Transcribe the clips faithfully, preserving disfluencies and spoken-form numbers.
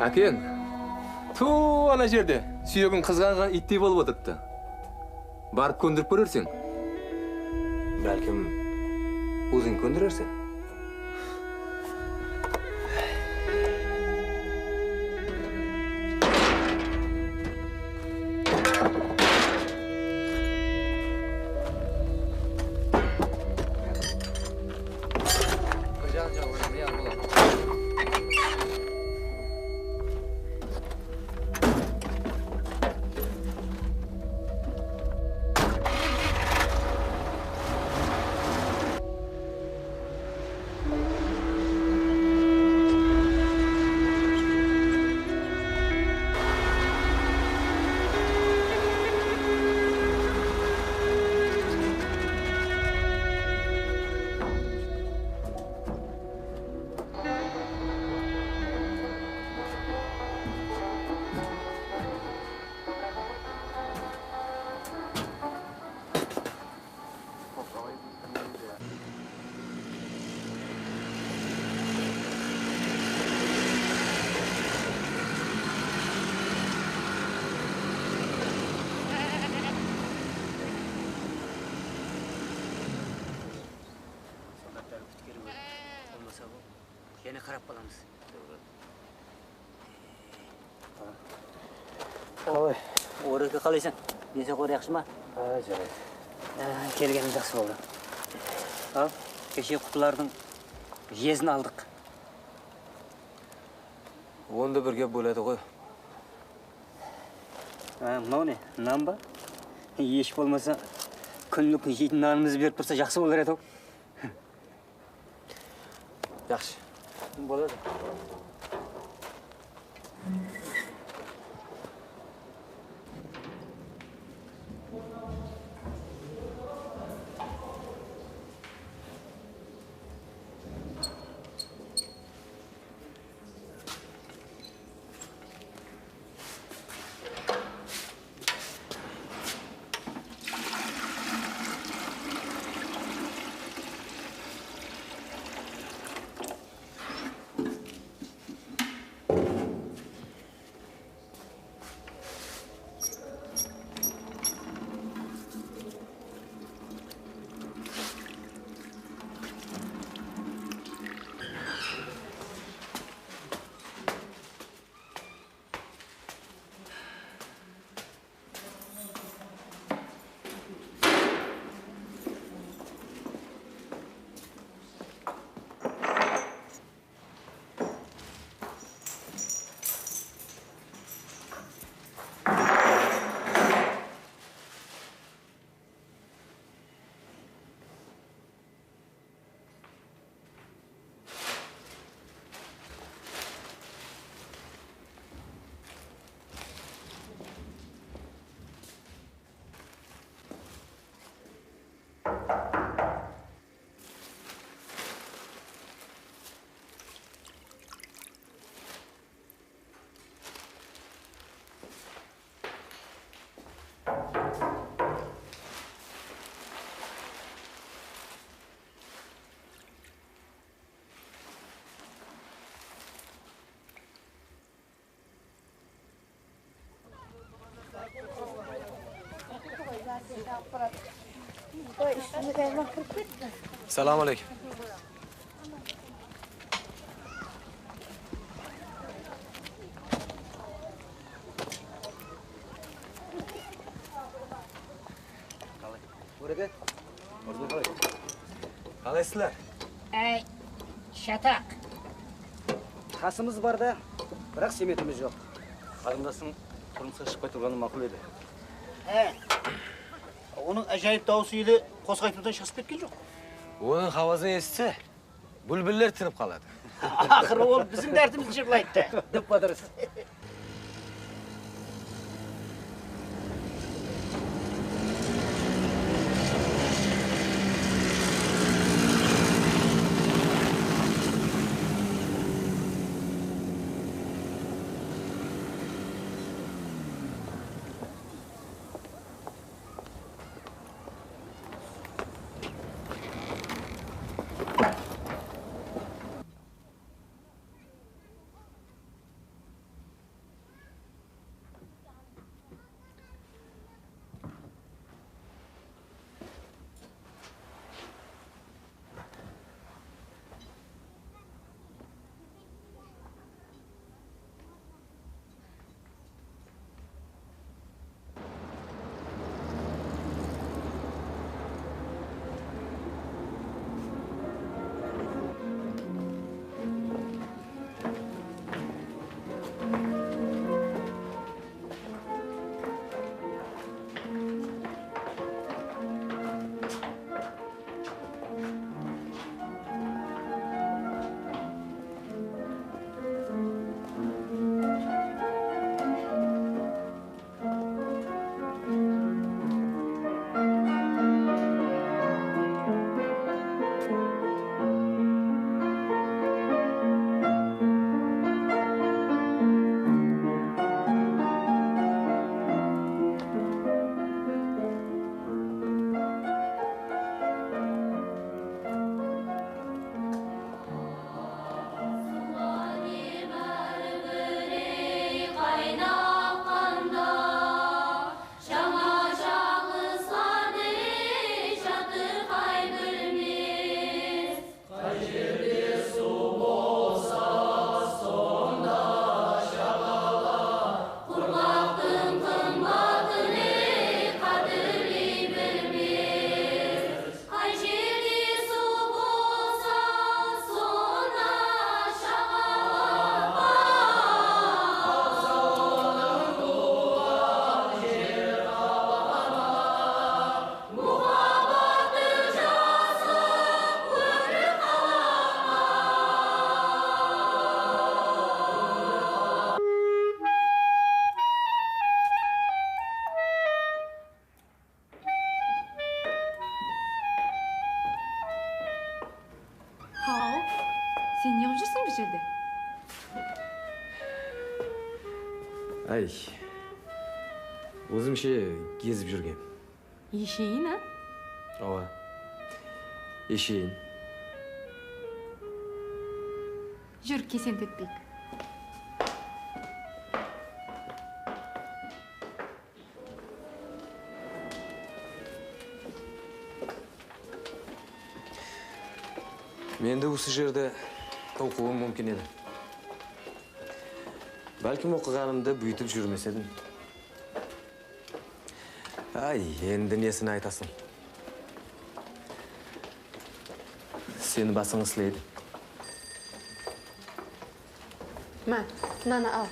Ákeń, tuw, ana jerde súyegin qızǵanǵan ittey bolıp otırıptı. Barıp kóndirip kórerseń. Bálkim, óziń kóndirerseń. Soldatlar pitkerip edi. Bolmasa, bu jáne qarap qalamız. Qalay? Oraka, qalaysań? Densawlıqlar jaqsı ma? Á, jaraydı. Á, kelgeniń jaqsı boldı. Al, keshe qutlardıń jezin aldıq. Onda bir gep boladı ǵoy. Á, mınaw ne? Nan ba? Esh bolmasa, kúnlik jeytin nanımızdı berip tursa, jaqsı bolar edi-aw. Jaqsı. Boladı. Salam aleykum. Óreke, Orzu qalay? Qalaysızlar? Áy, shataq. Qasımız bar da, biraq sementimiz joq. Qarındastıń turmısqa shıqpay turǵanı maqul edi. Há. Onıń ájayıp dawısı ele qosıq aytıwdan shashıp ketken joq. Onıń hawazın esitse, búlbiller tinip qaladı. Aqırı ol biziń dártimizdi jırlaydı da. Dep pa durıs. Sen ne qılıp júrseń bul jerde? Áy, ózimshe gezip júrgen. Esheyin, a? Awa, esheyin. Júr, kesent etpeyik. Men de usı jerde toqıwım múmkin edi. Bálkim, oqıǵanımdı búytip júrmes edim. Ay, endi nesin aytasıń? Seni basıń isleydi. Má, mınanı al.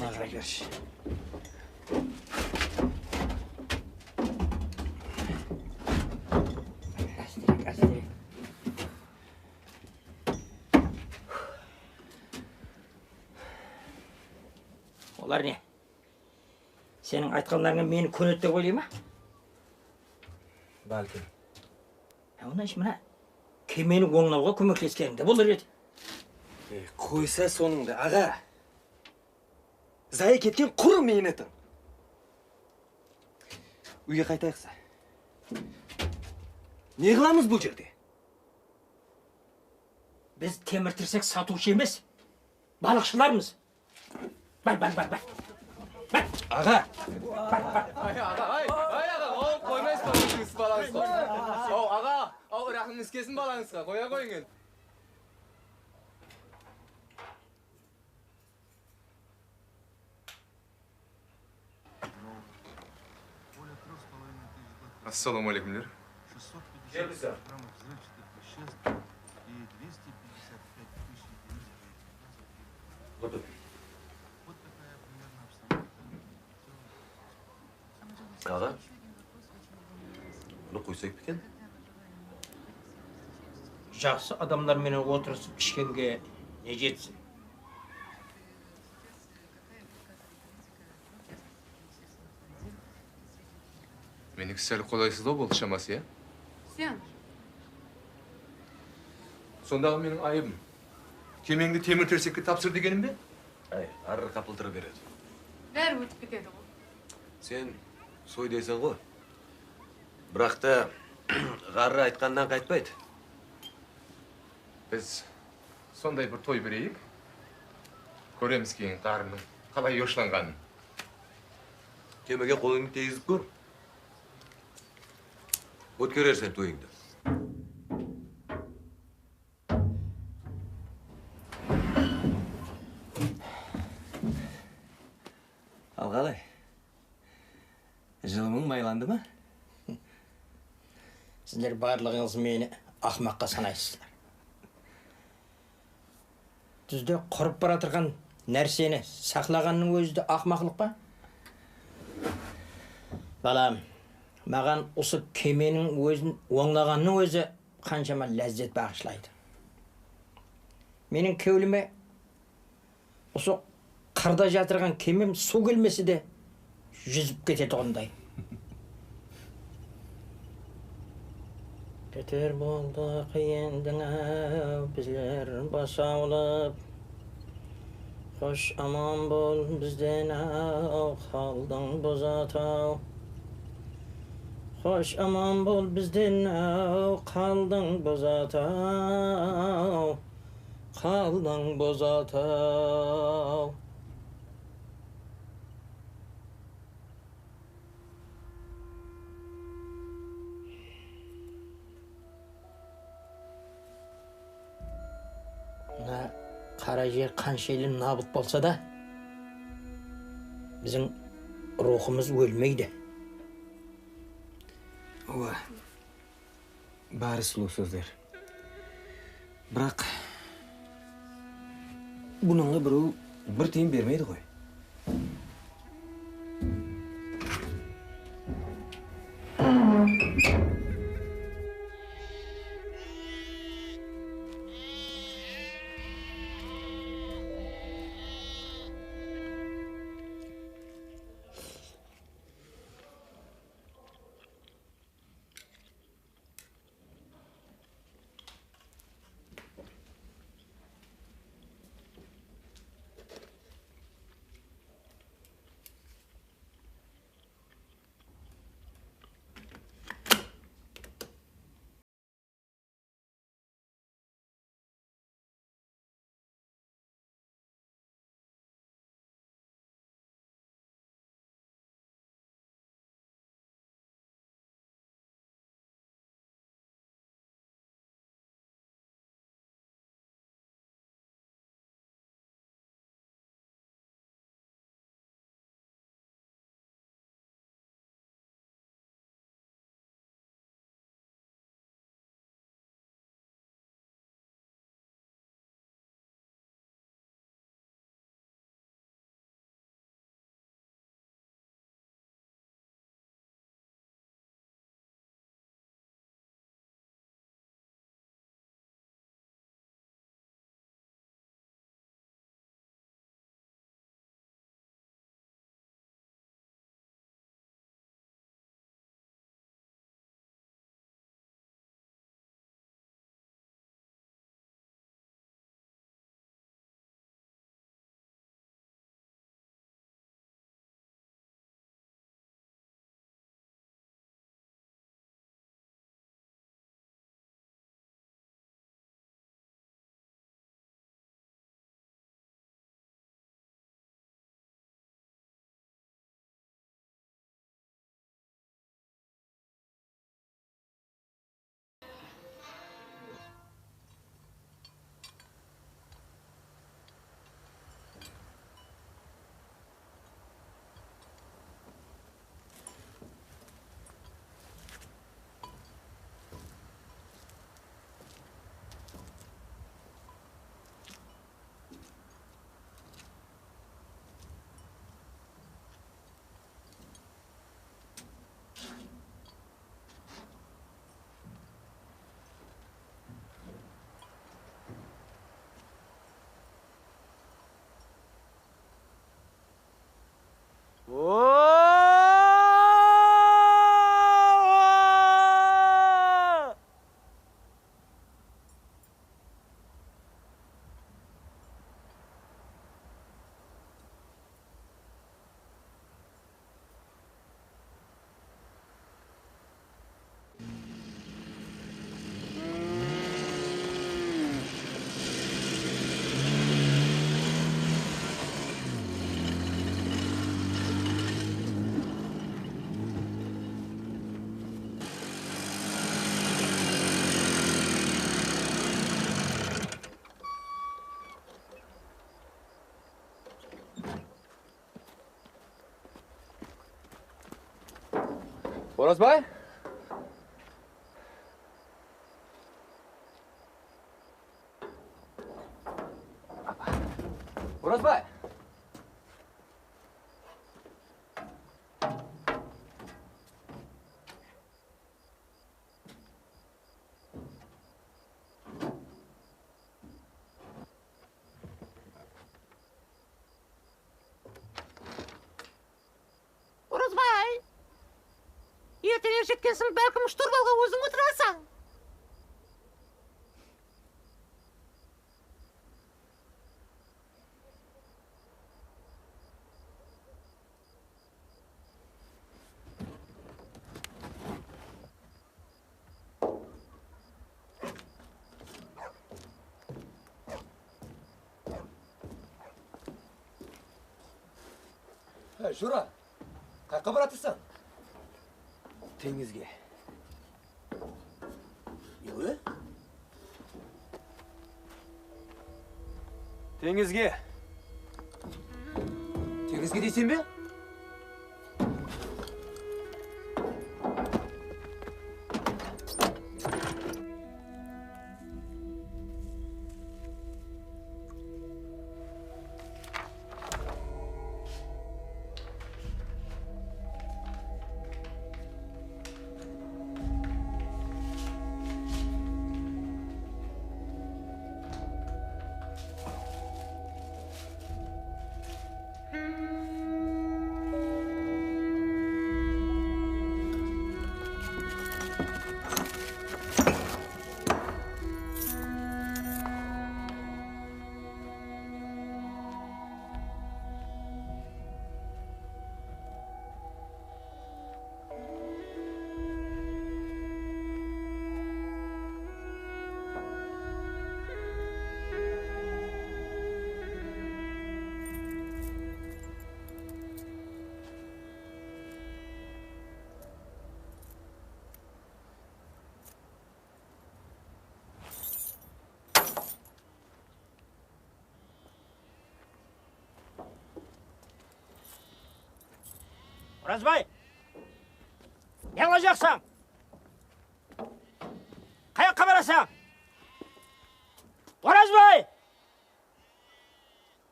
Maǵan bershi. Ásterek, ásterek. Olar ne? Seniń aytqanlarıńa meni kónedi dep oylay ma? Bálkim. Á, onnan mına kemeni ońlawǵa kómekleskeninde bolar edi. E, qoysa sonıńdı, aǵa. Zaya ketken qurı miynetiń. Úyge qaytayıqsa. Ne qılamız bul jerde? Biz temir tirsek satıwshı emes, balıqshılarmız. Bar, bar, bar, bar. Bar. Aǵa! Ay, aǵa, ay, ay, aǵa, aw, qoymaysız ba ózińiz balańızǵa? Aw, aǵa, aw, ıraqıńız kelsin balańızǵa, qoya qoyıń endi. Assalawma áleykumler. Keldińiz. Otur. Aǵa, bunı qoysaq eken? Jaqsı adamlar menen otırısıp ishkenge ne jetsin? Meniki sál qolaysızlaw boldı shaması, ya? Sen. Sondaǵı meniń ayıbım. Kemeńdi temir tersekke tapsır degenim be? Ay, ǵarrı qapıltıra beredi. Bári ótip ketedi ǵoy. Sen soy deyseń ǵoy. Biraq ta ǵarrı aytqanınan qaytpaydı. Biz sonday bir toy bereyik. Kóremiz keyin ǵarrınıń qalay yoshlanǵanın. Kemege qolıńdı tiygizip kór. Ótkerersen toyıńdı. Al qalay? Jılımıń maylandı ma? Sizler barlıǵıńız meni aqmaqqa sanaysızlar. Dúzde qurıp baratırǵan nárseni saqlaǵannıń ózi de aqmaqlıq pa? Balam, maǵan usı kemeniń ózin ońlaǵannıń ózi qanshama lázzet baǵıshlaydı. Meniń kewlime usı qırda jatırǵan kemem suw kelmese de júzip ketetuǵınday. Keter boldıq endiń-aw bizler bas awlıp. Xosh aman bol bizden-aw, qaldıń bozataw. Xosh aman bol bizden-aw, qaldıń bozataw. Qaldıń bozataw. Mına qara jer qanshelli nabıt bolsa da, biziń ruwxımız ólmeydi. Awa. Bári sulıw sózler. Biraq bunıńa birew bir tiyin bermeydi ǵoy. Orazbay? Orazbay! Orazbay! Erterek jetkensiń, bálkim, shturvalǵa óziń otırarsań. Jura, qayaqqa baratırsań? Teńizge. Ewe? Teńizge. Teńizge deyseń be? Orazbay! Ne qılajaqsań? Qayaqqa barasań? Orazbay!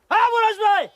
Ha, Orazbay!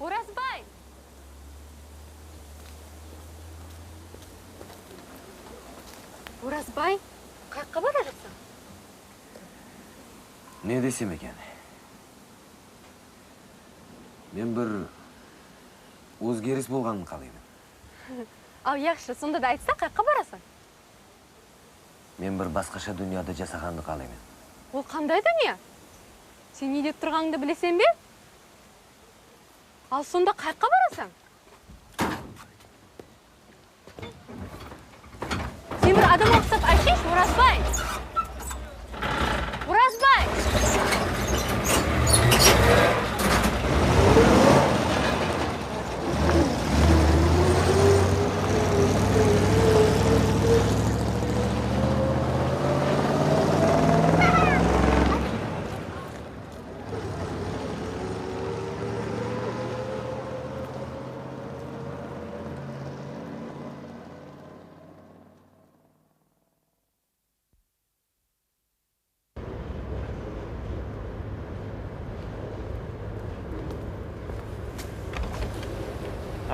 Orazbay! Orazbay, qayaqqa bara jatırsań? Ne desem eken? Men bir ózgeris bolǵanın qalayman. Aw, yaqshı, sonda da aytsa, qayaqqa barasań? Men bir basqasha dúnyada jasaǵandı qalayman. Ol qanday dúnya? Sen ne dep turǵanıńdı bileseń be? Al, sonda qayaqqa barasań? Sen bir adamǵa uqsap aytshı, Orazbay! Orazbay!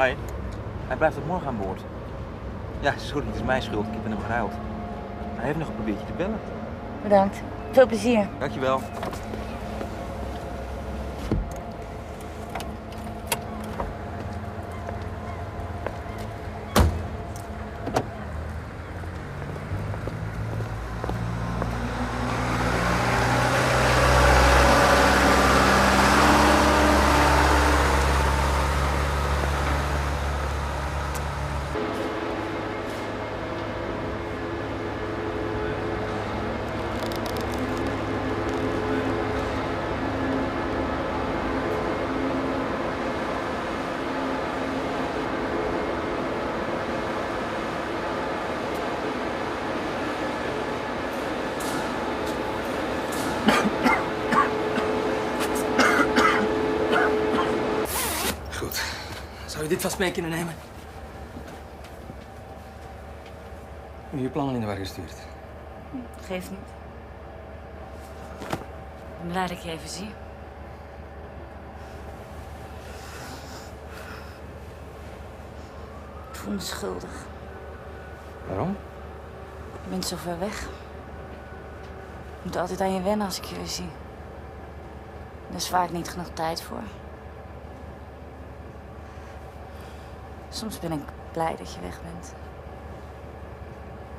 Hi. Hij blijft tot morgen aan boord. Ja, sorry, het is mijn schuld. Ik heb met hem geruild. Hij heeft nog geprobeerd je te bellen. Bedankt. Veel plezier. Dankjewel. Zou je dit van smeken nemen? Uw planlijn waar gestuurd. Geeft niet. Ik ben blij dat ik je even zie. Ik voel me schuldig. Waarom? Je bent zo ver weg. Ik moet altijd aan je wennen als ik je weer zie. Er is vaak niet genoeg tijd voor. Soms ben ik blij dat je weg bent.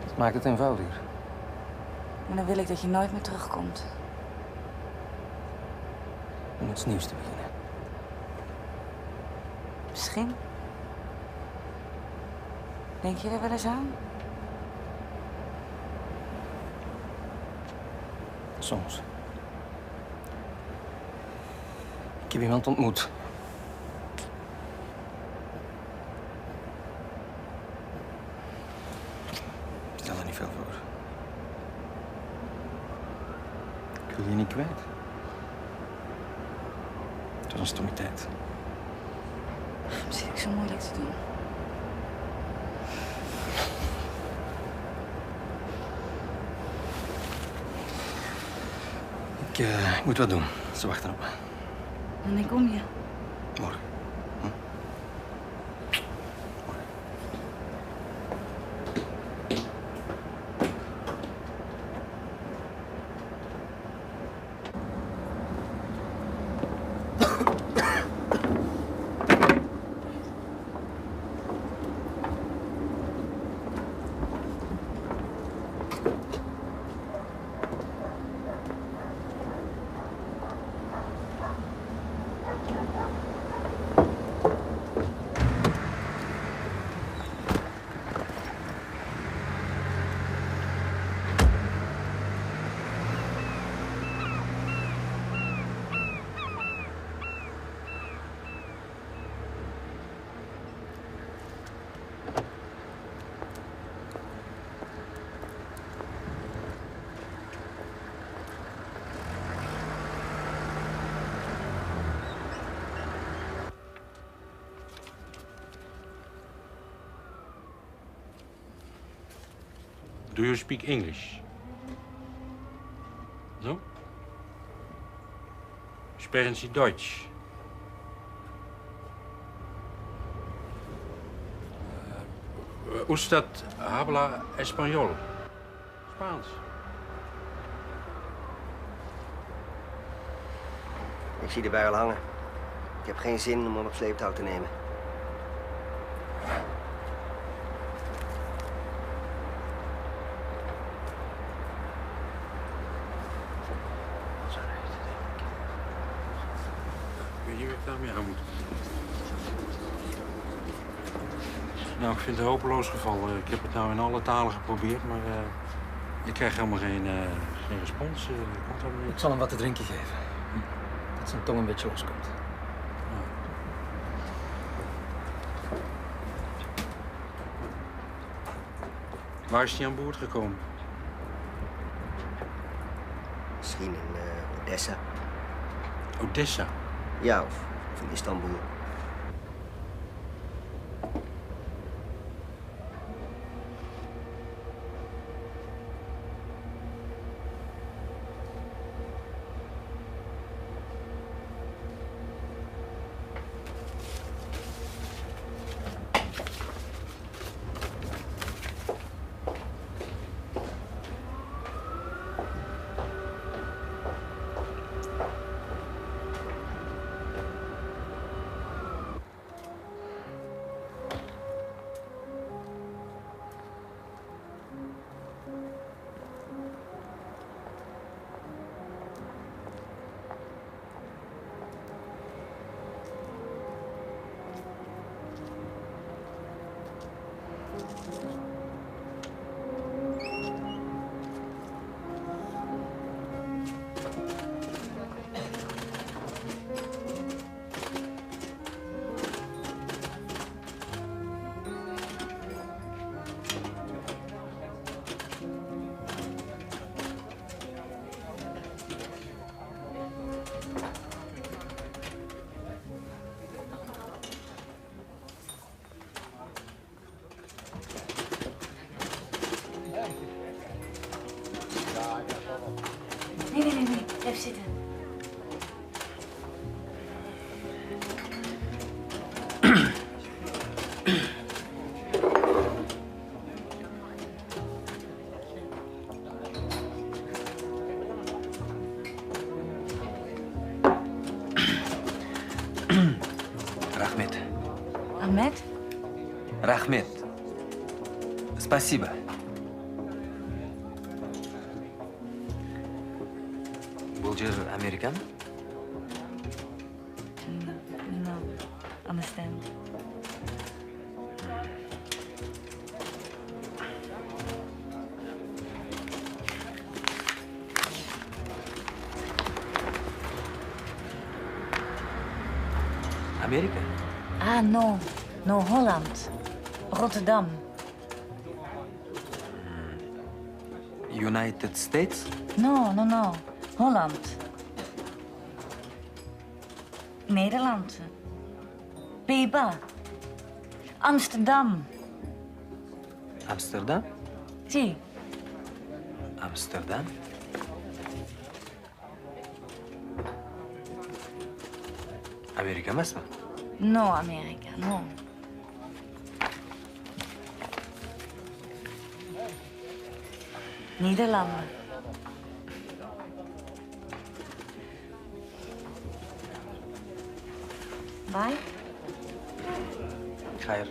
Dat maakt het eenvoudiger. En dan wil ik dat je nooit meer terugkomt. Om iets nieuws te beginnen. Misschien. Denk je er wel eens aan? Soms. Ik heb iemand ontmoet. Stel er niet veel voor. Ik wil je niet kwijt. Dat is een stomme tijd. Waarom zit ik zo moeilijk te doen? Ik, eh, ik moet wat doen. Ze wachten op me. Wanneer kom je? Morgen. Hm? Morgen. Do you speak English? No? Sprechen Sie Deutsch? Eh, usted habla español? Spaans. Ik zie de barrel hangen. Ik heb geen zin om hem op sleeptouw te nemen. Ik weet niet wat ik daarmee aan moet. Nou, ik vind het een hopeloos geval. Eh, ik heb het nou in alle talen geprobeerd, maar, eh, ik krijg helemaal geen, eh, geen respons. Eh, er komt helemaal niks. Ik zal hem wat te drinken geven. Dat zijn tong een beetje loskomt. Ja. Waar is hij aan boord gekomen? Misschien in, eh, Odessa. Odessa? Ja, of, of in Istanbul. Raxmet. Raxmet. Спасибо. Bul jer Amerika ma? Mm, no, understand. Amerika? Ah, no, no, Holland. Rotterdam. United States? No, no, no, Holland. Nederland. Peba. Amsterdam. Amsterdam? Sí. Amsterdam? Amerika emes pa? No, Amerika, no. Nederland. Bye. Xayır.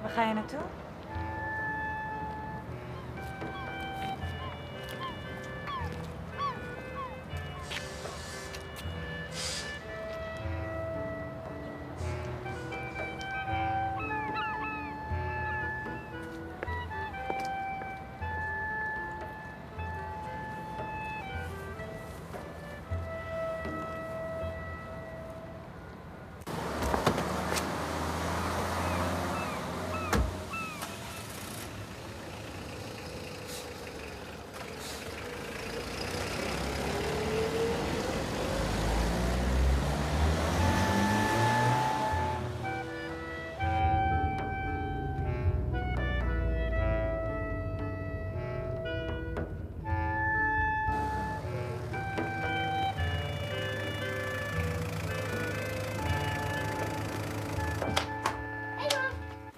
Waar ga je naartoe?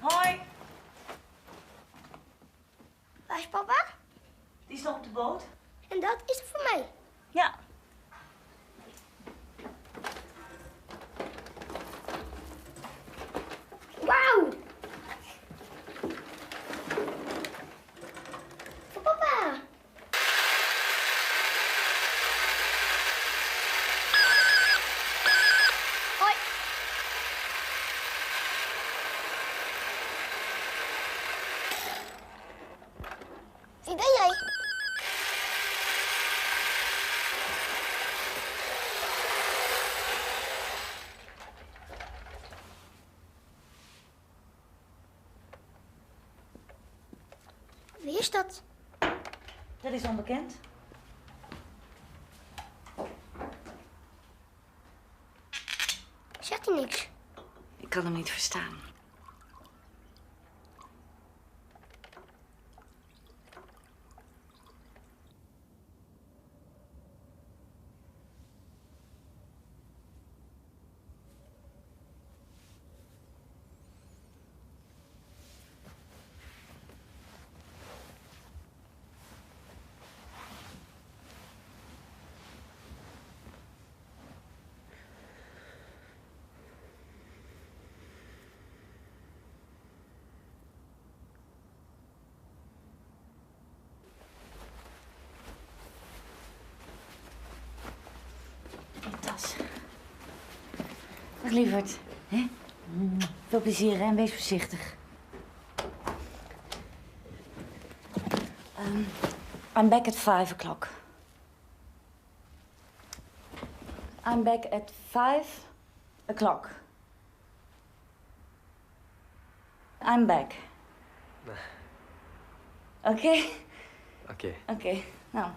Hoi. Waar is papa? Die is nog op de boot. En dat is voor mij? Ja. Wauw! Voor papa! Hoi. Wie ben jij? Wie is dat? Dat is onbekend. Zegt hij niks? Ik kan hem niet verstaan. Mijn tas. Dag lieverd. Hè? Veel plezier, hè, en wees voorzichtig. Um, I'm back at five o'clock. I'm back at five o'clock. I'm back. Okay? Okay. Okay, now.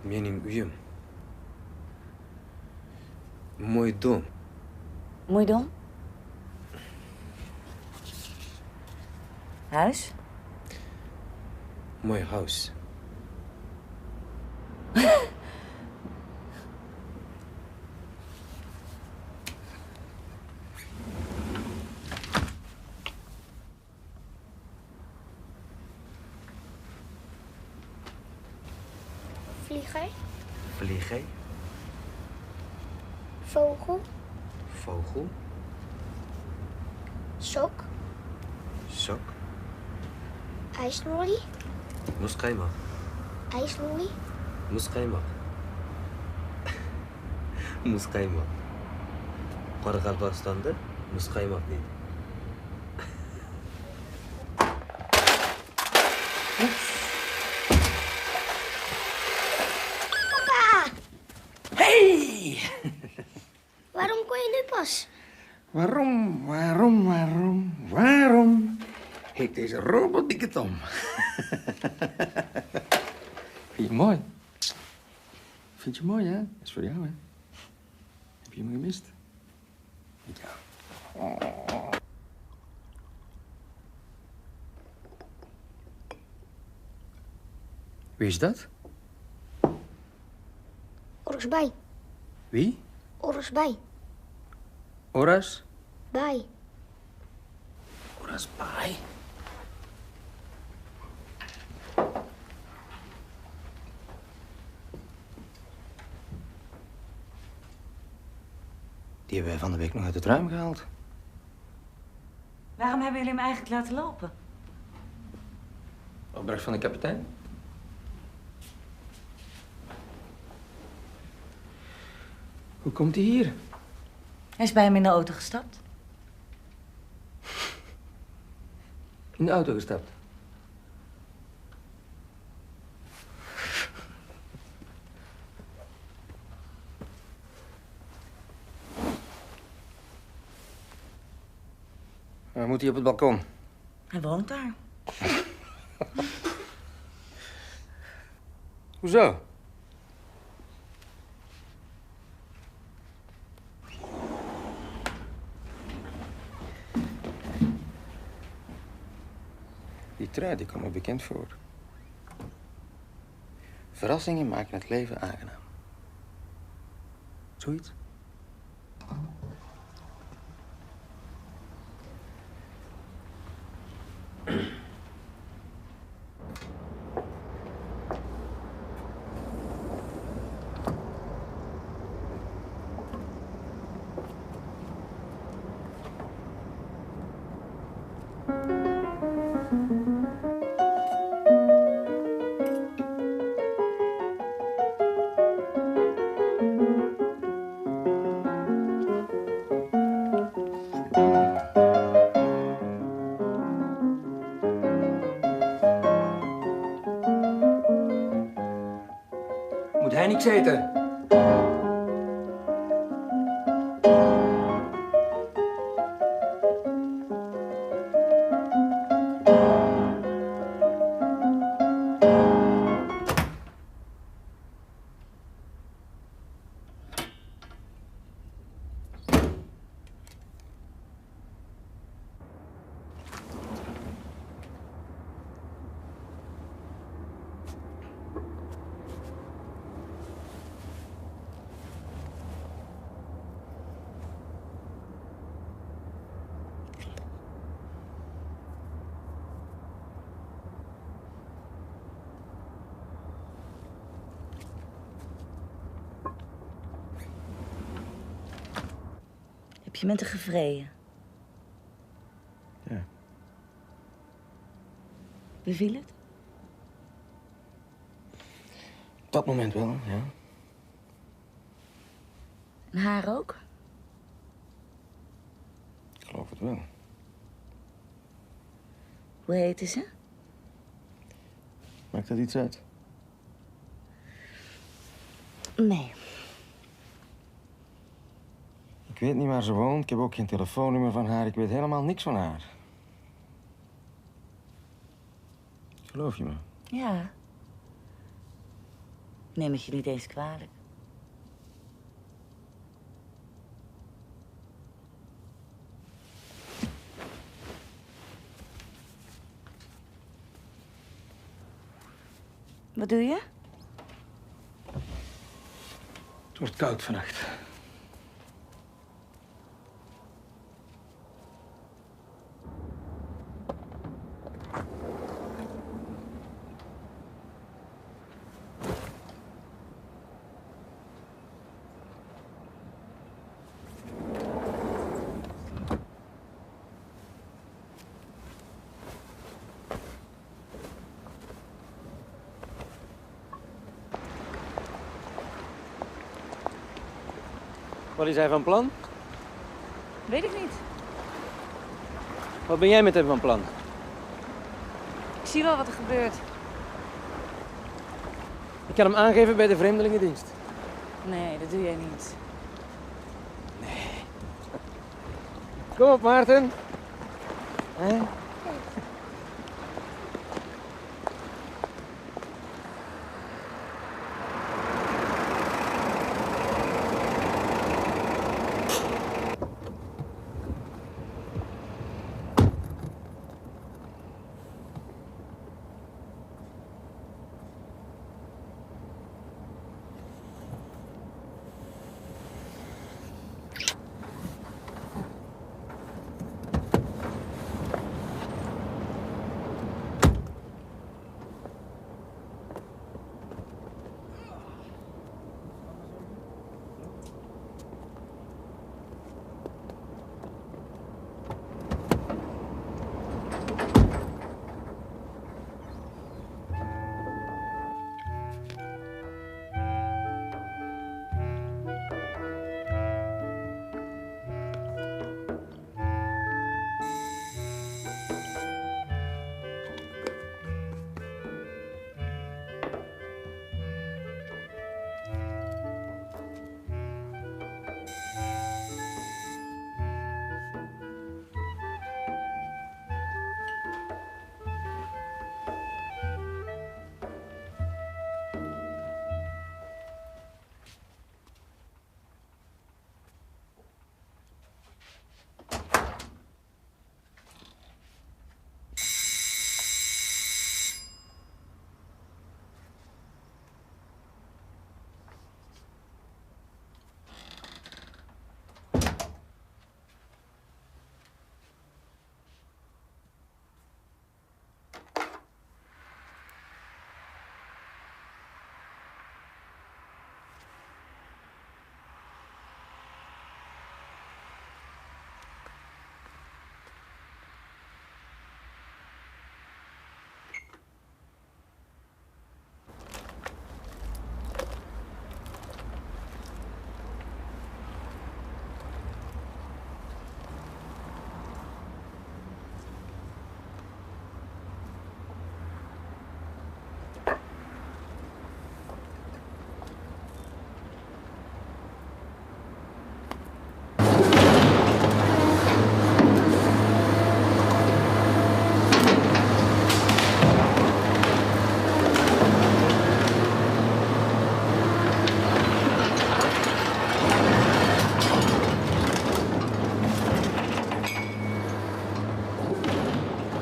Meniń úyim. Мой дом. Мой дом? House? Мой house. Vlieger. Vlieger. Vogel. Vogel. Sok. Sok. IJslolly. Musqaymaq. IJslolly. Musqaymaq. Musqaymaq. Qaraqalpaqstanda musqaymaq deydi. Hey! Waarom kon je nu pas? Waarom, waarom, waarom, waarom heet deze robot dikke tóm? Vind je mooi? Vind je mooi, hè? Is voor jou, hè? Heb je me gemist? Ja. Wie is dat? Oras báy. Wie? Oras báy. Oras? Báy. Oras báy. Die hebben wij van de week nog uit het ruim gehaald. Waarom hebben jullie hem eigenlijk laten lopen? Opdracht van de kapitein. Hoe komt hij hier? Hij is bij hem in de auto gestapt. In de auto gestapt? Waarom moet hij op het balkon? Hij woont daar. Hoezo? Die trui, die kwam me bekend voor. Verrassingen maken het leven aangenaam. Zoiets. Moet hij niks eten? Heb je met haar gevreden? Ja. Beviel het? Op dat moment wel, ja. En haar ook? Ik geloof het wel. Hoe heet is ze? Maakt dat iets uit? Nee. Ik Ik weet niet waar ze woont, ik heb ook geen telefoonnummer van haar, ik weet helemaal niks van haar. Geloof je me? Ja. Neem het je niet eens kwalijk. Wat doe je? Het wordt koud vannacht. Wat is hij van plan? Weet ik niet. Wat ben jij met hem van plan? Ik zie wel wat er gebeurt. Ik kan hem aangeven bij de vreemdelingendienst. Nee, dat doe jij niet. Nee. Kom op, Maarten. Hè?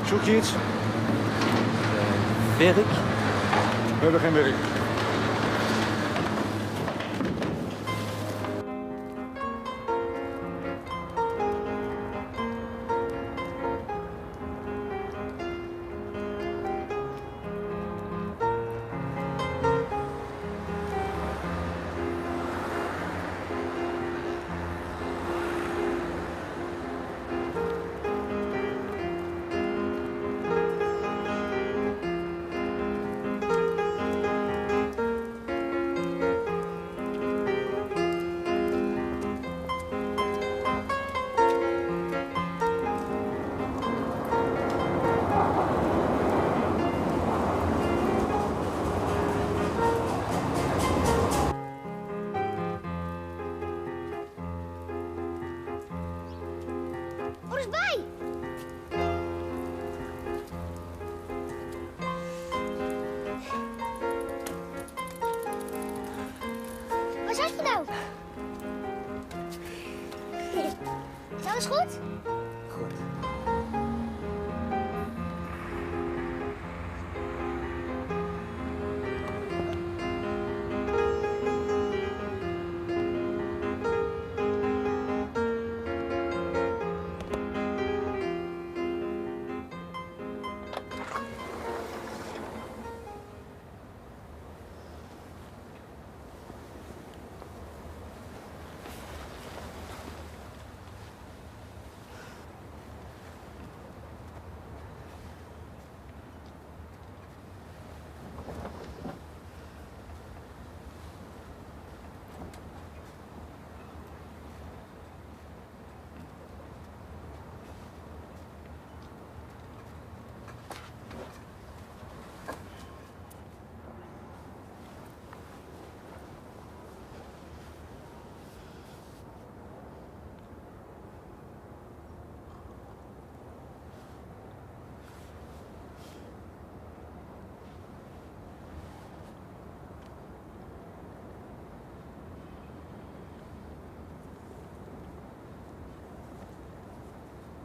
Zoek je iets? Eh, werk? We hebben geen werk. Kúrishbay! Wat zag je nou? Is alles goed? Goed.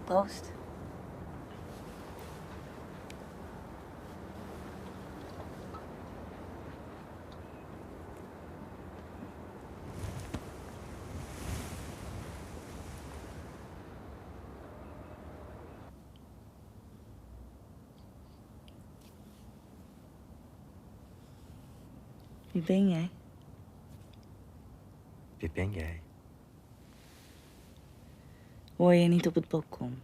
Proost. Wie ben jij? Wie ben jij? Hoor je niet op het balkon?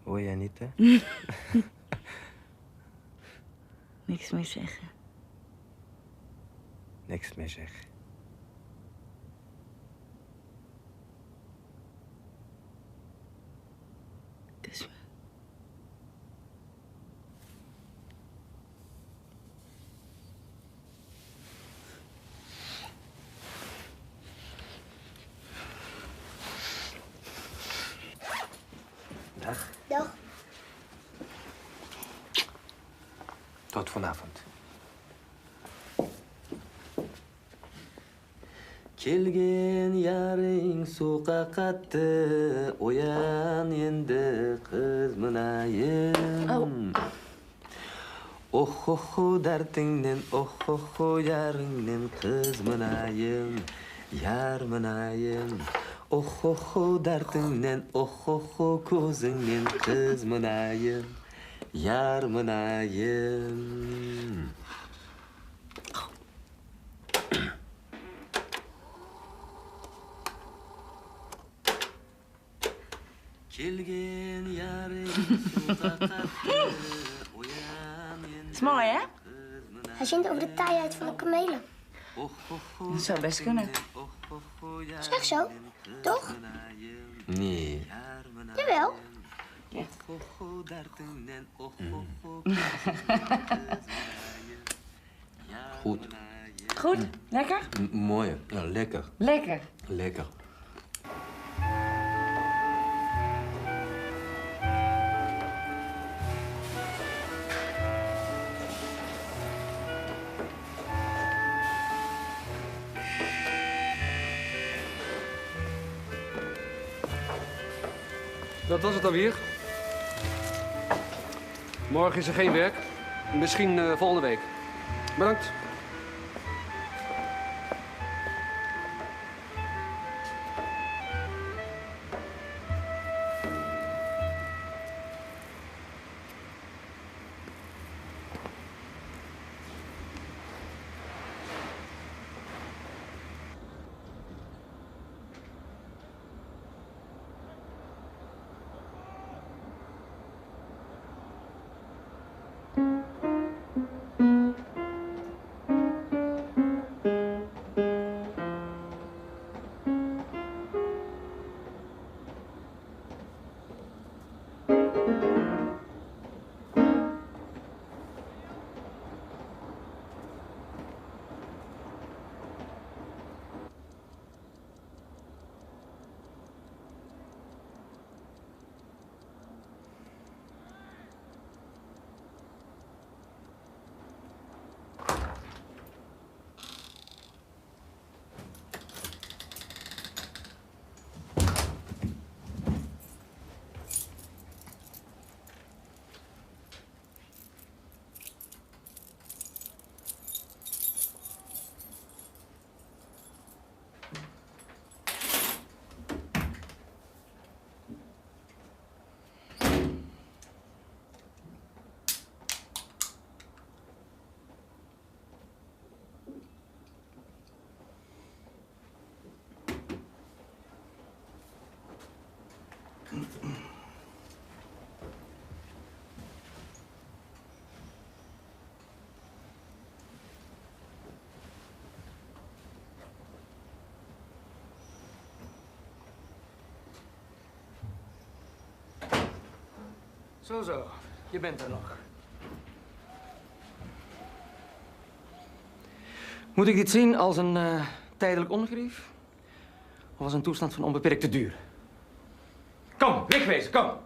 Hoor jij niet, hè? Niks meer zeggen. Niks meer zeggen. Kus me. Dag. Dag. Tot vanavond. Kelgen yarıń suwqa qattı, oyan endi, qız mınayım. Au. Ohoho, dártińnen, ohoho, yarıńnen, qız mınayım, yar mınayım. Ohoho, dártińnen, ohoho, kózińnen, qız mınayım, yar mınayım. Kelgen yarıń suwqa qattı, oyan endi. Is mooi, hè? Hij zingt over de taaiheid van de kamelen. Dat zou best kunnen. Is echt zo, toch? Nee. Jawel. Ja. Goed. Goed? Lekker? M-, mooi. Ja, lekker. Lekker. Lekker. Dat was het dan weer. Morgen is er geen werk. Misschien, eh, volgende week. Bedankt. Zo, zo, je bent er nog. Moet ik dit zien als een, eh, tijdelijk ongerief? Of als een toestand van onbeperkte duur? Kom, wegwezen, kom!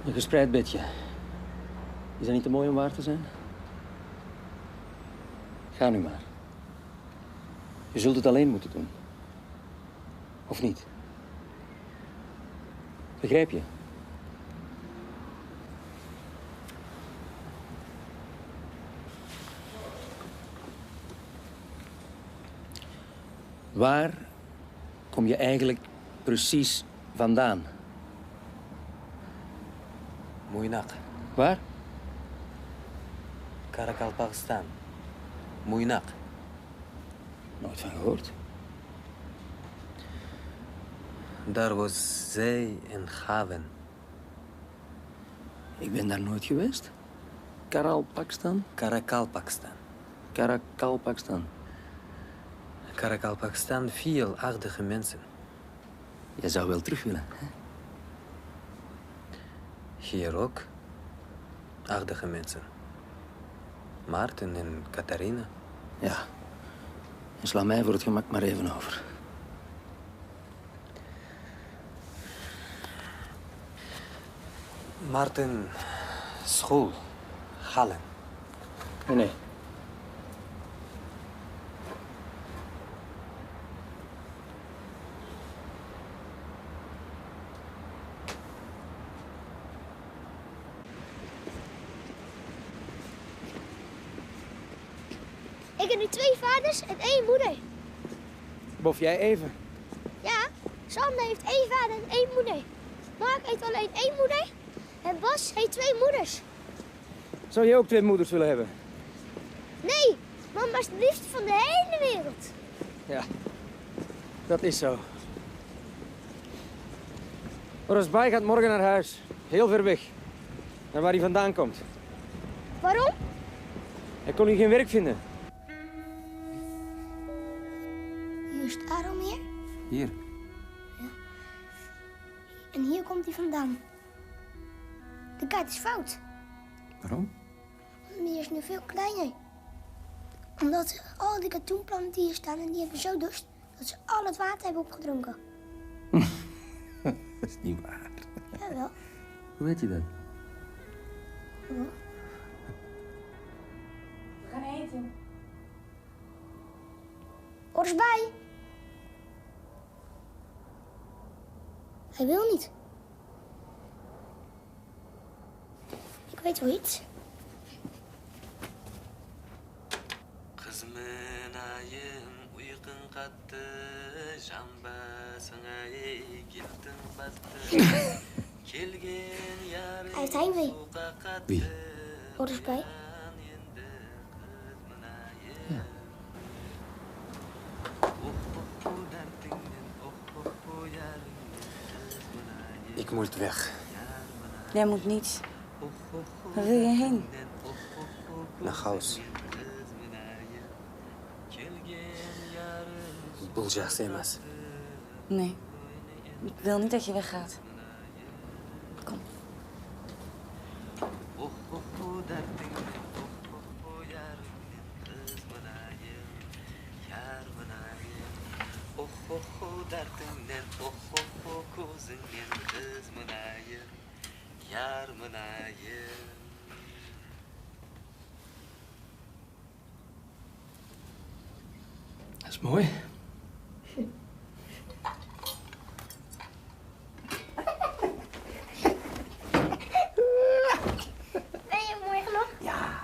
Een gespreid bedje. Is dat niet te mooi om waar te zijn? Ga nu maar. Je zult het alleen moeten doen. Of niet? Begrijp je? Waar kom je eigenlijk precies vandaan? Moynaq. Waar? Karakalpakstan. Moynaq. Nooit van gehoord. Daar was zij en haven. Ik ben daar nooit geweest. Karalpakstan? Karakalpakstan. Karakalpakstan. Karakalpakstan veel aardige mensen. Je zou wel terug willen, hè? Hier ook aardige mensen. Martin en Katarina. Ja. En sla mij voor het gemak maar even over. Martin school halen. Nee. Ik heb nu twee vaders en één moeder. Bof jij even? Ja, Sander heeft één vader en één moeder. Mark heeft alleen één moeder. En Bas heeft twee moeders. Zou jij ook twee moeders willen hebben? Nee, mama is de liefste van de hele wereld. Ja, dat is zo. Orosbay gaat morgen naar huis. Heel ver weg. Naar waar hij vandaan komt. Waarom? Hij kon hier geen werk vinden. Hier is het arm hier. Hier? Ja. En hier komt hij vandaan. De kaart is fout. Waarom? Hier is nu veel kleiner. Omdat al die katoenplanten die hier staan en die hebben zo dorst, dat ze al het water hebben opgedronken. Dat is niet waar. Jawel. Hoe weet je dat? Jawel. We gaan eten. Orosbay. Hij wil niet. Ik weet wel iets. Qız mınayım, uyqıń qattı, jan basıńa, ey, keltiń battı. Kelgen yarıń suwqa qattı. Orosbay. Ik moet weg. Jij moet niet. Waar wil je heen? Naar huis. Bul jaqsı emes. Nee, ik wil niet dat je weggaat. Kom. Dat is mooi. Ben je morgen nog? Ja.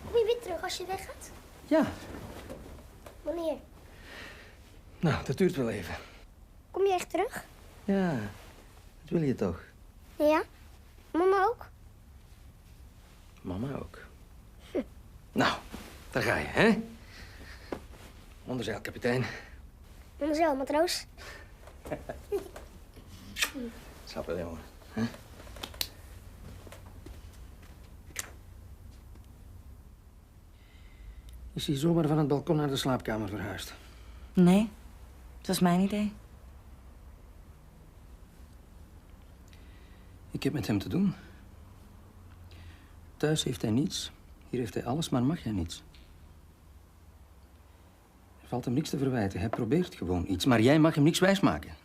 Kom je weer terug als je weggaat? Ja. Wanneer? Nou, dat duurt wel even. Kom je echt terug? Ja, dat wil je toch? Ja. Mama ook? Mama ook. Nou, daar ga je, hè? Onderzeil, kapitein. Mevrouw, matroos. Slaap wel, jongen. Hè? Is hij zomaar van het balkon naar de slaapkamer verhuisd? Nee, het was mijn idee. Ik heb met hem te doen. Thuis heeft hij niets, hier heeft hij alles, maar mag hij niets. Er valt hem niks te verwijten, hij probeert gewoon iets, maar jij mag hem niks wijsmaken.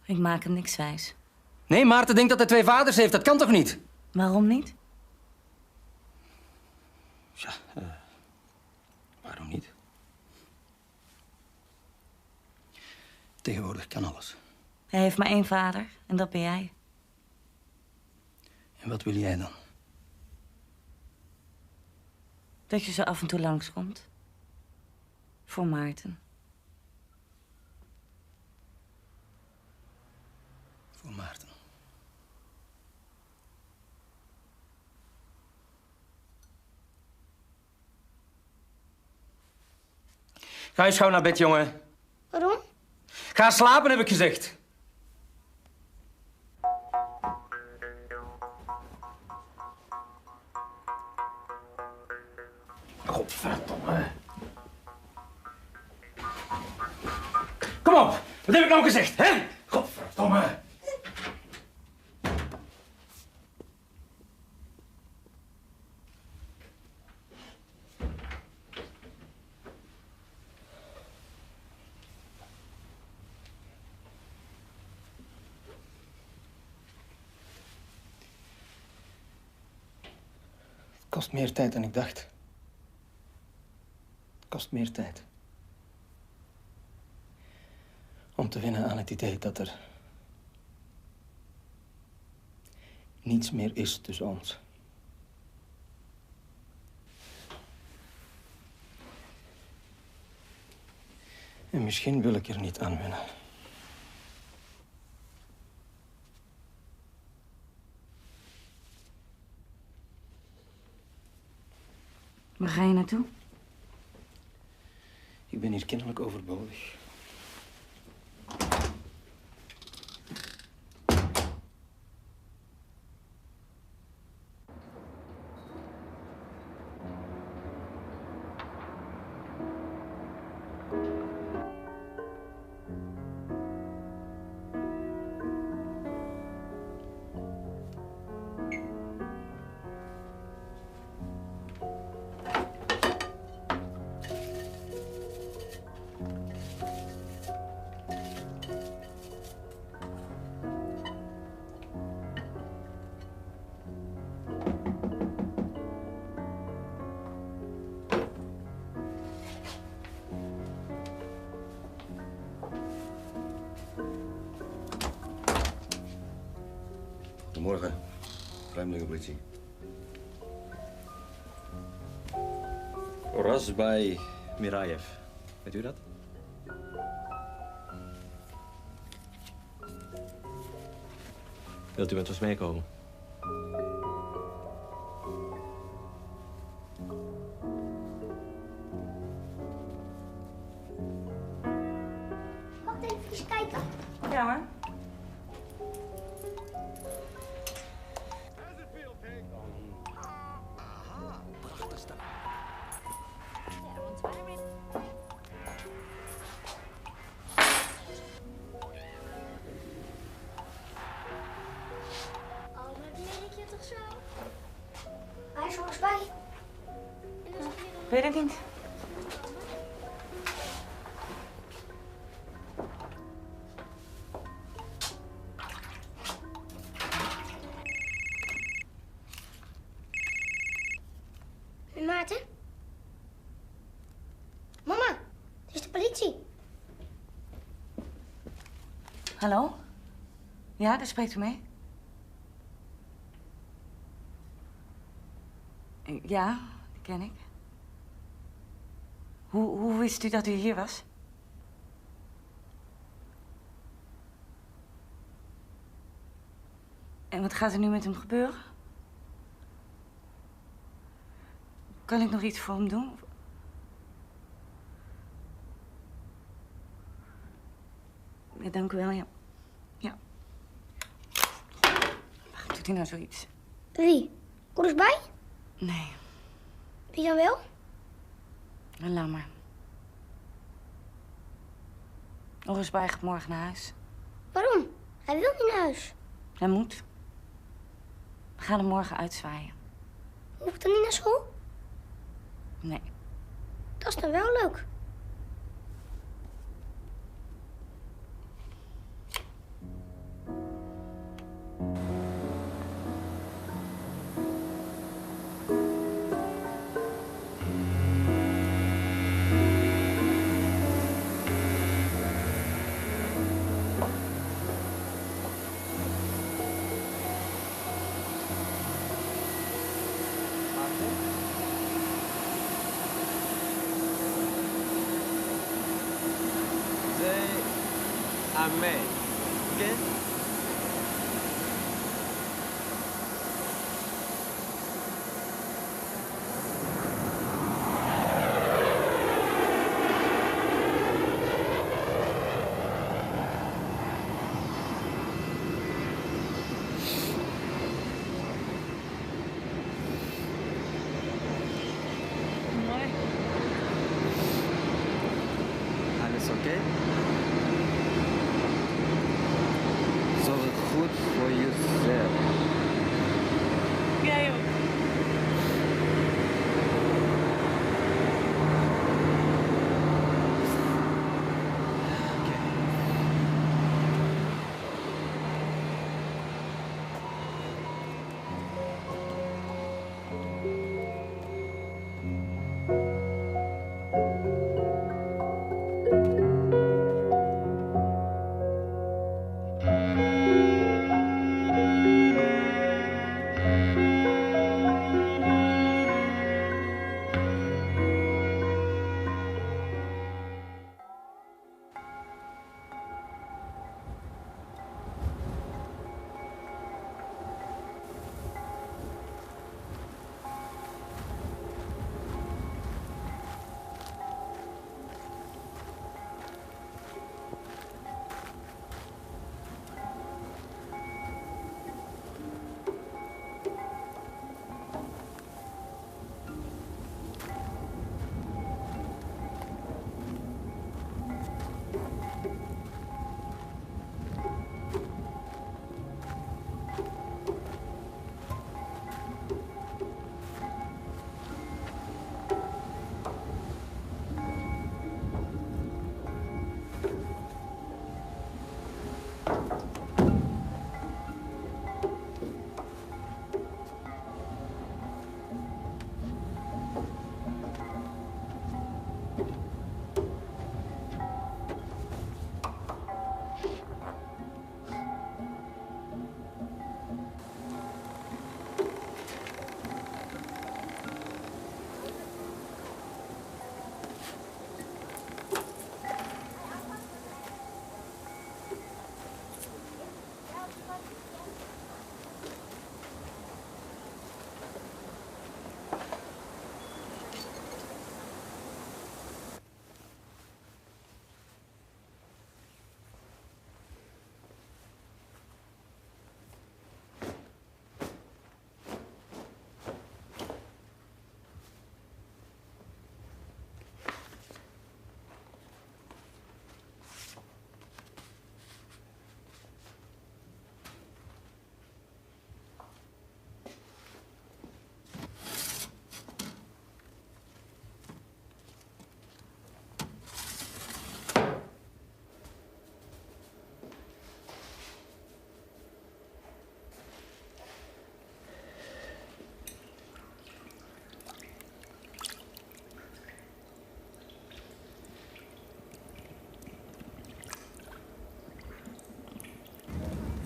Ik maak hem niks wijs. Nee, Maarten denkt dat hij twee vaders heeft, dat kan toch niet? Waarom niet? Ja, eh, waarom niet? Tegenwoordig kan alles. Hij heeft maar één vader en dat ben jij. En wat wil jij dan? Dat je zo af en toe langskomt. Voor Maarten. Voor Maarten. Ga eens gauw naar bed, jongen. Waarom? Ga slapen, heb ik gezegd. Godverdomme. Kom op, wat heb ik nou gezegd, hè? Godverdomme. Het kost meer tijd dan ik dacht. Het kost meer tijd. Om te wennen aan het idee dat er niets meer is tussen ons. En misschien wil ik er niet aan wennen. Waar ga je naartoe? Ik ben hier kennelijk overbodig. Goedemorgen, vreemdelingenpolitie. Orazbay Miraev. Weet u dat? Wilt u met ons meekomen? Mag ik even kijken? Ja hoor. Oh, maar die ken ik hier toch zo? Hij is volgens mij. Weet het niet. Maarten? Mama, het is de politie. Hallo? Ja, daar spreekt u mee. Ja, die ken ik. Hoe, hoe wist u dat u hier was? En wat gaat er nu met hem gebeuren? Kan ik nog iets voor hem doen? Ja, dank u wel, ja. Ja. Waarom doet hij nou zoiets? Wie? Oeruzbay? Nee. Wie dan wel? Laat maar. Oeruzbay gaat morgen naar huis. Waarom? Hij wil niet naar huis. Hij moet. We gaan hem morgen uitzwaaien. Hoef ik dan niet naar school? Nee. Dat is dan wel leuk. Amen. Okay? Mooi. Alles oké? Zorg goed voor jezelf. Jij ook.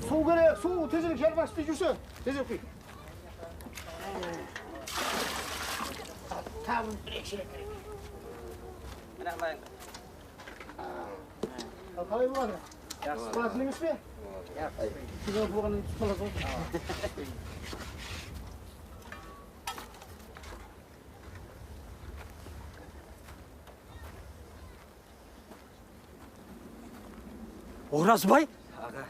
Suw kerek, suw, tezirek, jalbas, tez júrse, tezirek. Tabın bir-eki shelek kerek. Mine, alayın. Al, qalay boladı? Jaqsı. Qızıqlı emes pe? Jaqsı. Siz alıp bolǵannan keyin tutqanlar ǵoy. Orazbay? Aǵa.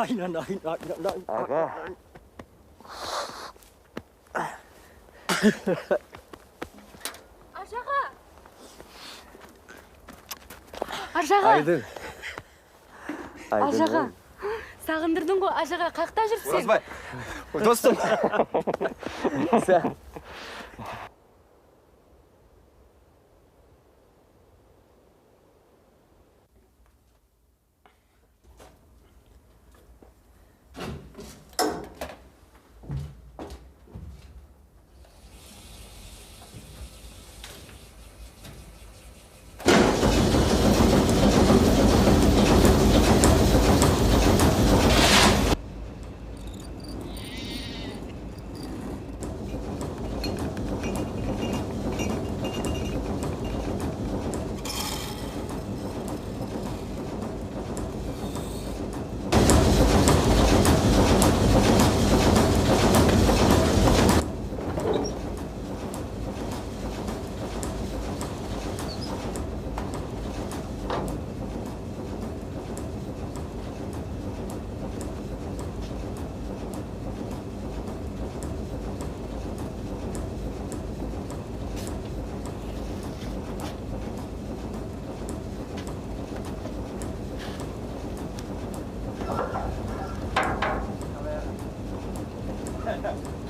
Aynan, aynan, aynan, aynan. Aǵa. Arjaǵa! Arjaǵa! Aydın. Aydın. Arjaǵa! Saǵındırdıń ǵo, Arjaǵa, qaqta júrseń? Orazbay! Dostım! Sen.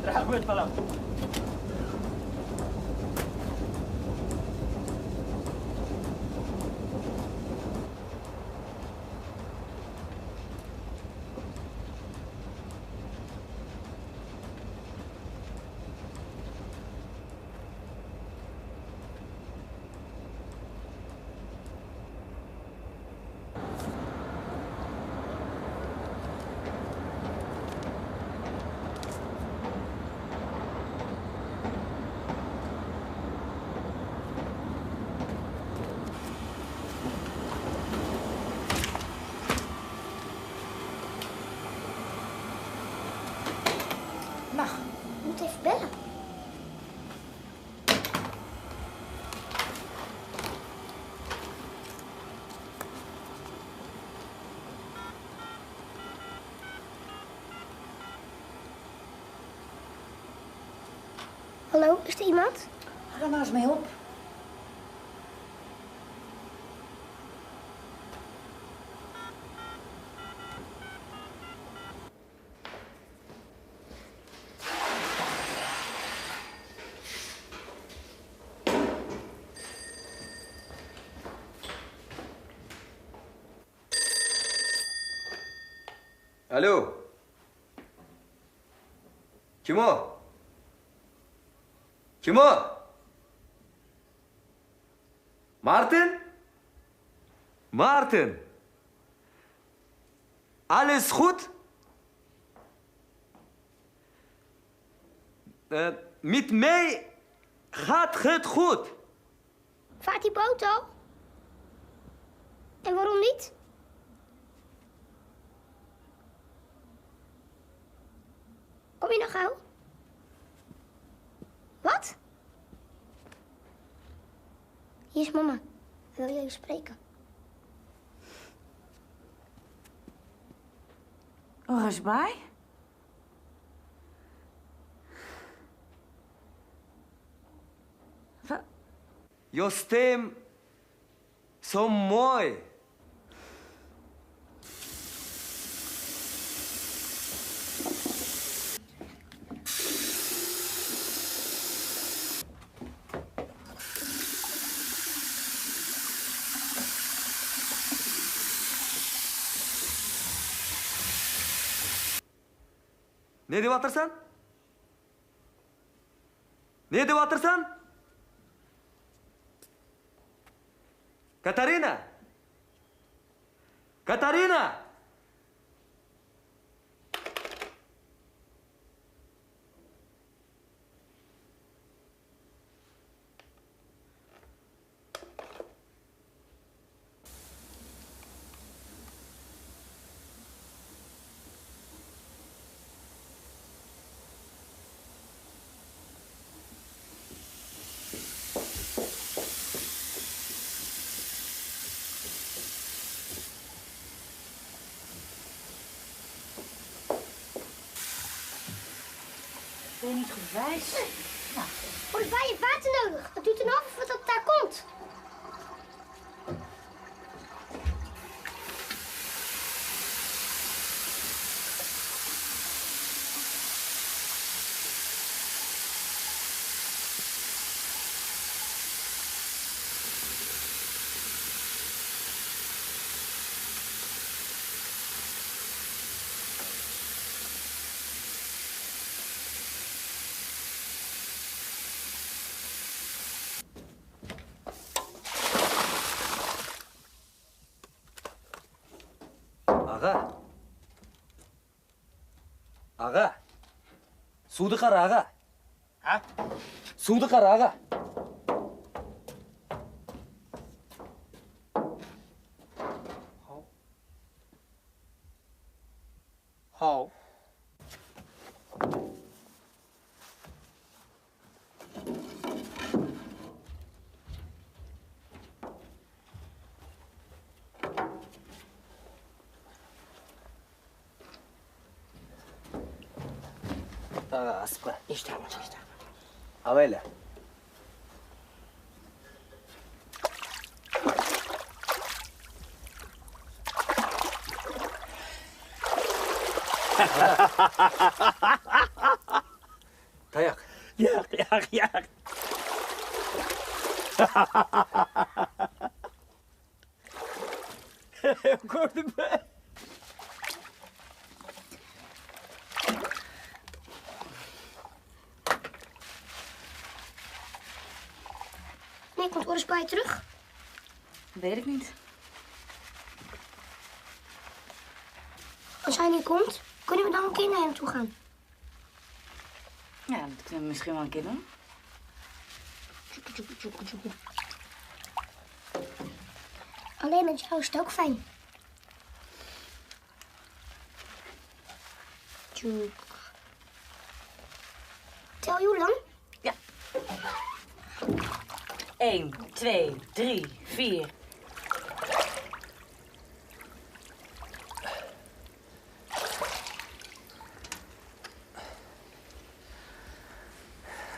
Raxmet, balam. Mag, ik moet even bellen. Hallo, is er iemand? Hou daar maar eens mee op. Alo. Kim o? Kim o? Martin? Martin! Alles gut? Eh, mit mij gaat het goed. Vaart die boot al? En waarom niet? Kom je nog gauw? Wat? Hier is mama. Wil je spreken? Orazbay? Wa- Jostem Zo mooi. Ne dep atırsań? Ne dep atırsań? Katarina! Katarina! Rijst. Volgens mij water nodig. Het duurt een half uur voordat het daar komt. Aǵa! Aǵa! Suwdı qara, aǵa! Há? Suwdı qara, aǵa! Haw. Haw. Taǵı asıqpa. Eshitiraman, eshitiraman. Abayla. Tayaq. Yaq, yaq, yaq. Kórdiń be? Meneer komt Oris bij terug? Weet ik niet. Als hij niet komt, kunnen we dan een keer naar hem toe gaan? Ja, dat kunnen we misschien wel een keer doen. Alleen met jou is het ook fijn. Tjoek. Tel je hoe lang? Ja. Eén, twee, drie, vier.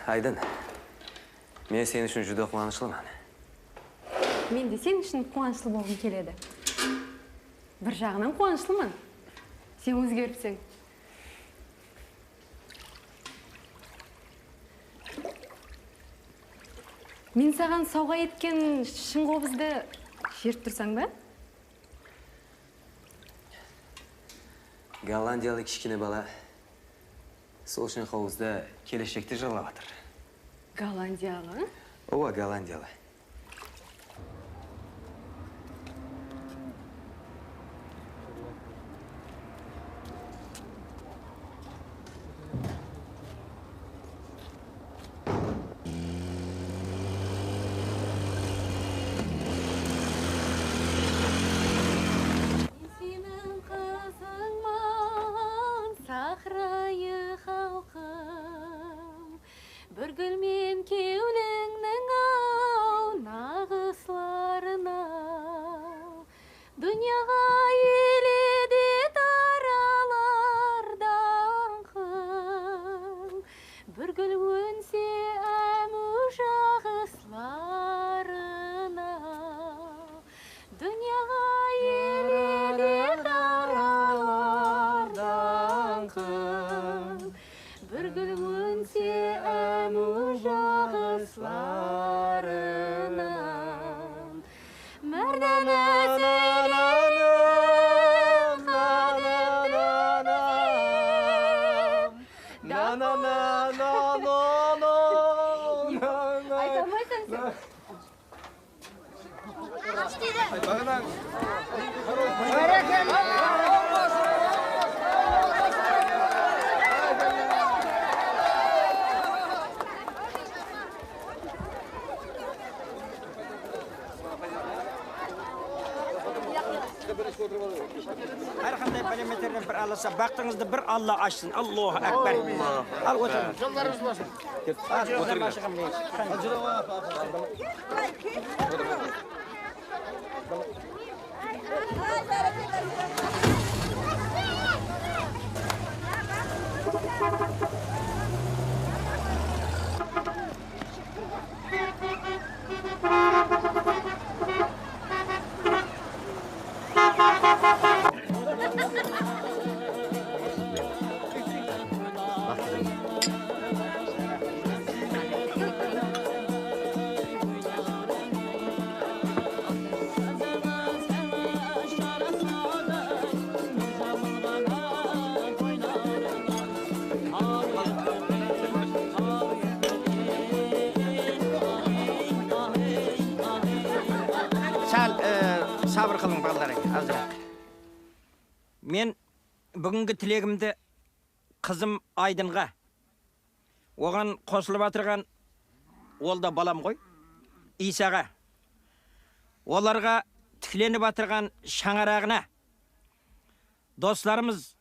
Aydın, men sen ushın júdá quwanıshlıman. Men de sen ushın quwanıshlı bolǵım keledi. Bir jaǵınan quwanıshlıman. Sen ózgeripseń. Men saǵan sawǵa etken shıńqobızdı jerip tursań ba? Gollandiyalı kishkene bala sol shıńqobızdı keleshekte jırlap atır. Gollandiyalı? Awa, gollandiyalı. Seniń qızıńman saqrayı xalqım, bir gúl men kewlińniń-aw naǵısların-aw. Dúnyaǵa ele de taralar dańqıń, bir gúl ónse ámiw jaǵısların-aw. Dúnyaǵa ele de taralar dańqıń, bir gúl ónse ámiw jaǵısların-aw. Márdana sóyledim, qánem dóndim. Ayta almaysań sen. Hár qanday bále-beterden bir alasa, baxtıńızdı bir Alla ashsın. Allahu akbar. Al, otır. Jollarıńız bolsın. Al, otır. Al, e, sabır qılıń, balalar, azıraq. Men búgingi tilegimdi qızım Aydınǵa, oǵan qosılıp atırǵan, ol da balam ǵoy, Iysaǵa, olarǵa tiklenip atırǵan shańaraǵına, doslarımız,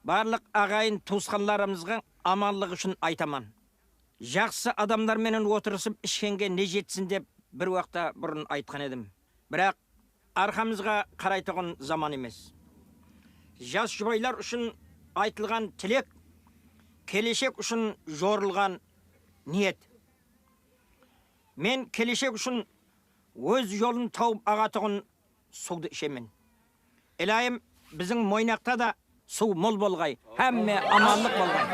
barlıq aǵayin tuwısqanlarımızǵa amanlıq ushın aytaman. Jaqsı adamlar menen otırısıp ishkenge ne jetsin dep bir waqta burın aytqan edim. Biraq arqamızǵa qaraytuǵın zaman emes. Jas jubaylar ushın aytılǵan tilek, keleshek ushın jorılǵan niyet. Men keleshek ushın óz jolın tawıp aǵatuǵın suwdı ishemen. Ilayım, biziń Moynaqta da suw mol bolǵay, hámme amanlıq bolǵay.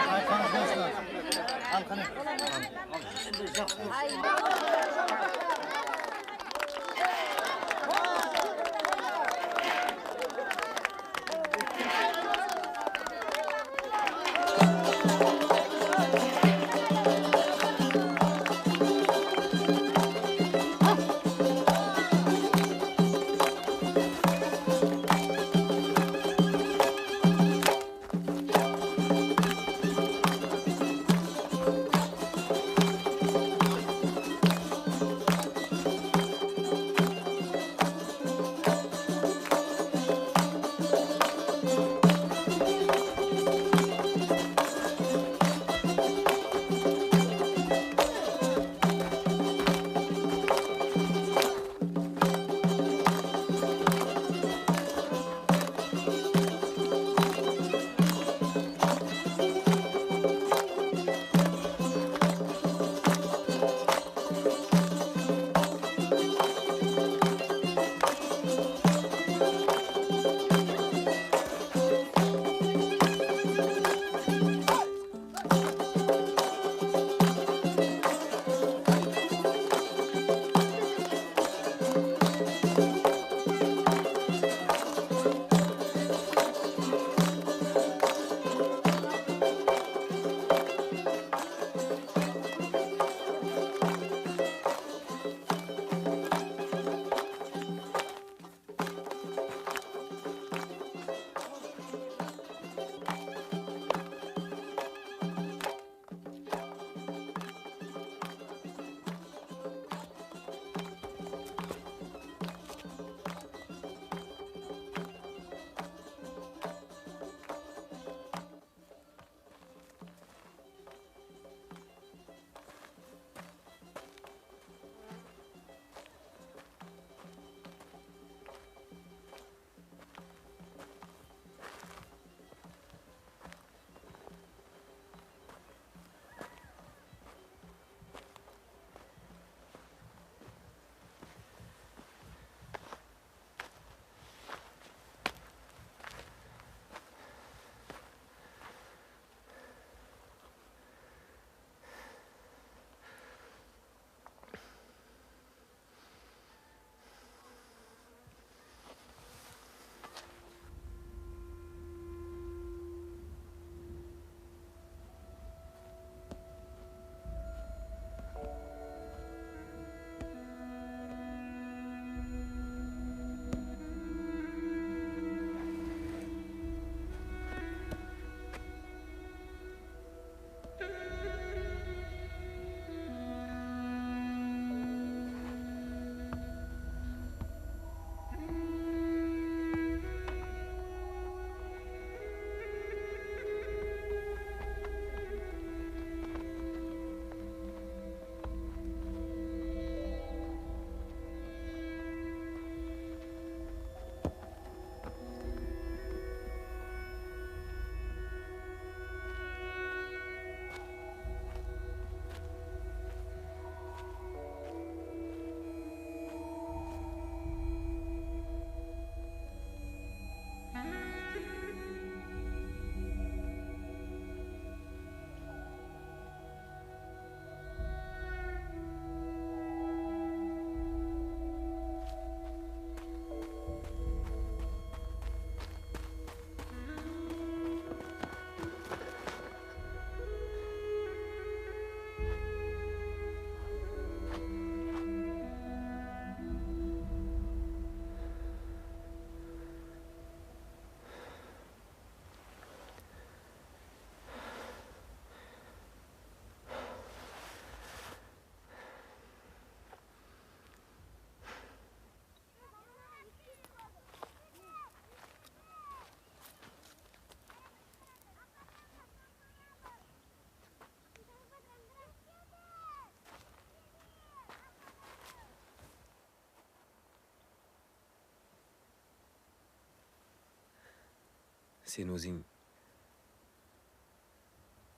Sen óziń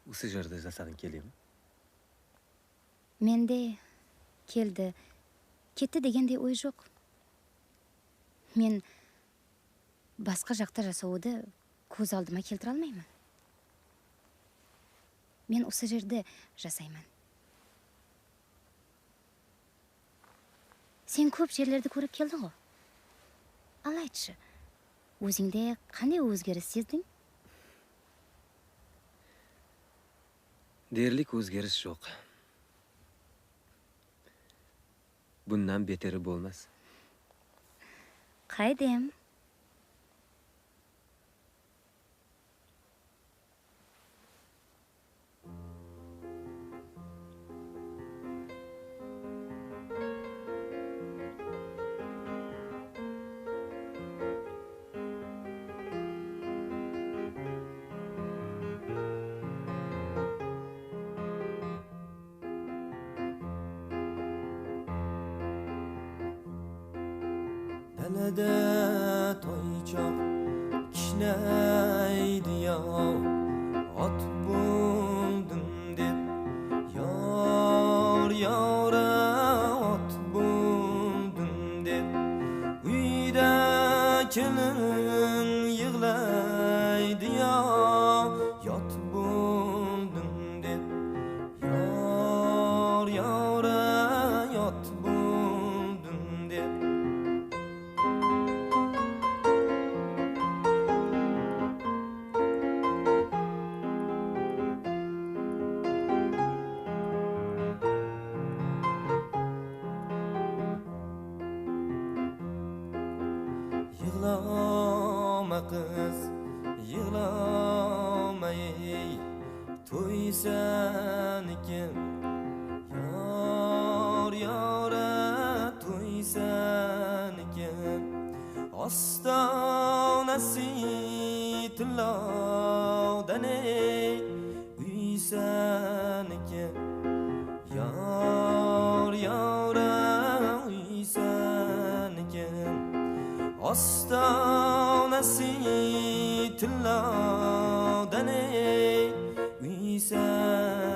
usı jerde jasaǵıń kele me? Mende keldi, ketti degendey oy joq. Men basqa jaqta jasawıdı kóz aldıma keltire almayman. Men usı jerde jasayman. Sen kóp jerlerdi kórip keldiń-ǵo. Al aytshı, ózińde qanday ózgeris sezdiń? Derlik ózgeris joq. Bunnan beteri bolmas. Qaydem? Dálada toychaq kishnaydi-yaw, ot boldım dep, yor, yora, ot boldım dep. Úyde kelin yıǵlaydı-yaw, yot boldım dep. Yor, yora, yot boldım dep. Yıǵlama qız, yıǵlama ey. Toy seniki, yor, yora, toy seniki. Ostawnası tillawdan ey, úy seniki. Yor, yora, úy seniki. Ostawnası tillawdan ey, úy seniki.